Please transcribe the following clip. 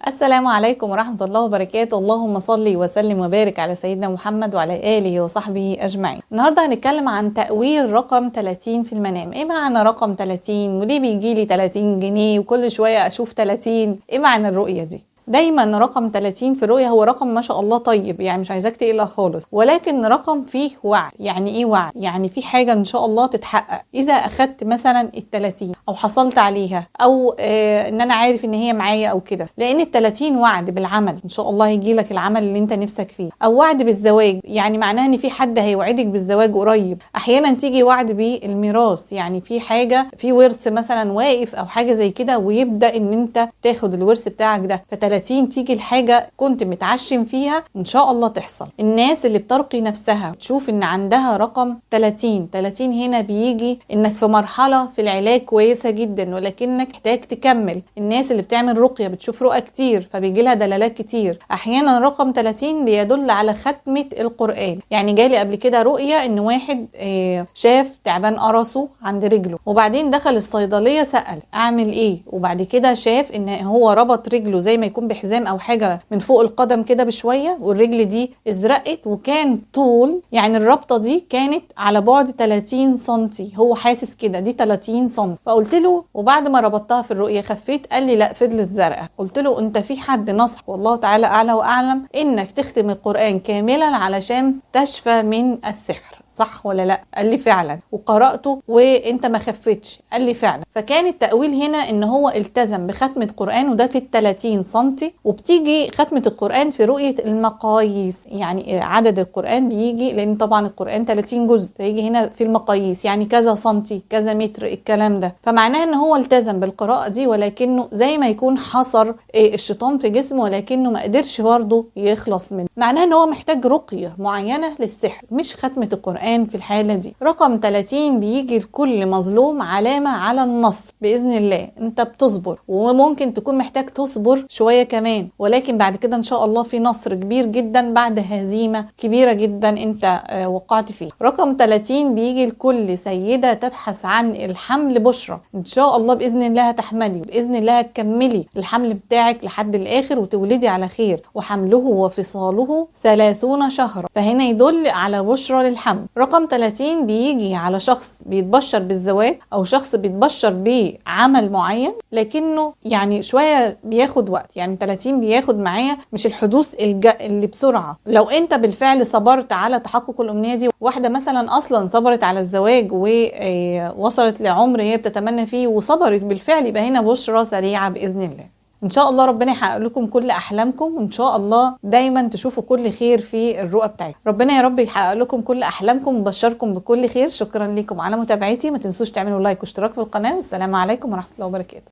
السلام عليكم ورحمة الله وبركاته. اللهم صل وسلم وبارك على سيدنا محمد وعلى آله وصحبه أجمعين. النهاردة هنتكلم عن تأويل رقم 30 في المنام. ايه معنى رقم 30؟ وليه بيجيلي 30 جنيه وكل شوية أشوف 30؟ ايه معنى الرؤية دي؟ دايما رقم 30 في الرؤية هو رقم ما شاء الله طيب، يعني مش عايزاك تقلق خالص، ولكن رقم فيه وعد. يعني ايه وعد؟ يعني في حاجة ان شاء الله تتحقق اذا اخدت مثلا ال30 او حصلت عليها، او ان انا عارف ان هي معايا او كده، لان ال30 وعد بالعمل، ان شاء الله هيجي لك العمل اللي انت نفسك فيه، او وعد بالزواج، يعني معناها ان في حد هيوعدك بالزواج قريب. احيانا تيجي وعد بالميراث، يعني في حاجة، في ورث مثلا واقف او حاجة زي كده، ويبدأ ان انت تاخد الورث بتاعك ده. ف30 تيجي الحاجة كنت متعشم فيها ان شاء الله تحصل. الناس اللي بترقي نفسها تشوف ان عندها رقم 30، 30 هنا بيجي انك في مرحلة في العلاج كويسة جدا ولكنك محتاج تكمل. الناس اللي بتعمل رقية بتشوف رؤى كتير فبيجي لها دلالات كتير. احيانا رقم 30 بيدل على ختمة القرآن، يعني جالي قبل كده رؤية ان واحد شاف تعبان قرصه عند رجله، وبعدين دخل الصيدلية سأل اعمل ايه، وبعد كده شاف ان هو ربط رجله زي ما يكون بحزام او حاجة من فوق القدم كده بشوية، والرجل دي ازرقت، وكان طول يعني الربطه دي كانت على بعد 30 سنتي، هو حاسس كده دي 30 سنتي. فقلت له وبعد ما ربطتها في الرؤية خفيت؟ قال لي لا فضلت زرقاء. قلت له انت في حد نصح والله تعالى اعلى واعلم انك تختم القران كاملا علشان تشفى من السحر، صح ولا لا؟ قال لي فعلا، وقراته وانت ما خفتش؟ قال لي فعلا. فكان التأويل هنا ان هو التزم بختمة قرآن، وده في ال30 سنتي. وبتيجي ختمة القرآن في رؤية المقاييس، يعني عدد القرآن بيجي، لان طبعا القرآن 30 جزء، فيجي هنا في المقاييس يعني كذا سنتي كذا متر الكلام ده. فمعناه ان هو التزم بالقراءة دي، ولكنه زي ما يكون حصر الشيطان في جسمه، ولكنه ما قدرش برضه يخلص منه. معناه ان هو محتاج رقية معينة للسحر، مش ختمة القرآن في الحالة دي. رقم 30 بيجي لكل مظلوم علامة على النصر بإذن الله. انت بتصبر، وممكن تكون محتاج تصبر شوية كمان، ولكن بعد كده ان شاء الله في نصر كبير جدا بعد هزيمة كبيرة جدا انت وقعت فيها. رقم 30 بيجي لكل سيدة تبحث عن الحمل بشرة، ان شاء الله بإذن الله هتحملي، بإذن الله هتكملي الحمل بتاعك لحد الآخر وتولدي على خير. وحمله وفصاله 30 شهرا، فهنا يدل على بشرة للحمل. رقم 30 بيجي على شخص بيتبشر بالزواج، او شخص بيتبشر بعمل معين، لكنه يعني شوية بياخد وقت، يعني 30 بياخد معايا مش الحدوث اللي بسرعة. لو انت بالفعل صبرت على تحقق الامنية دي، واحدة مثلا اصلا صبرت على الزواج ووصلت لعمر هي بتتمنى فيه وصبرت بالفعل، يبقى هنا بشرى سريعة باذن الله. ان شاء الله ربنا يحقق لكم كل احلامكم، وان شاء الله دايما تشوفوا كل خير في الرؤى بتاعتكم. ربنا يا رب يحقق لكم كل احلامكم ويبشركم بكل خير. شكرا لكم على متابعتي، ما تنسوش تعملوا لايك واشتراك في القناة، والسلام عليكم ورحمة الله وبركاته.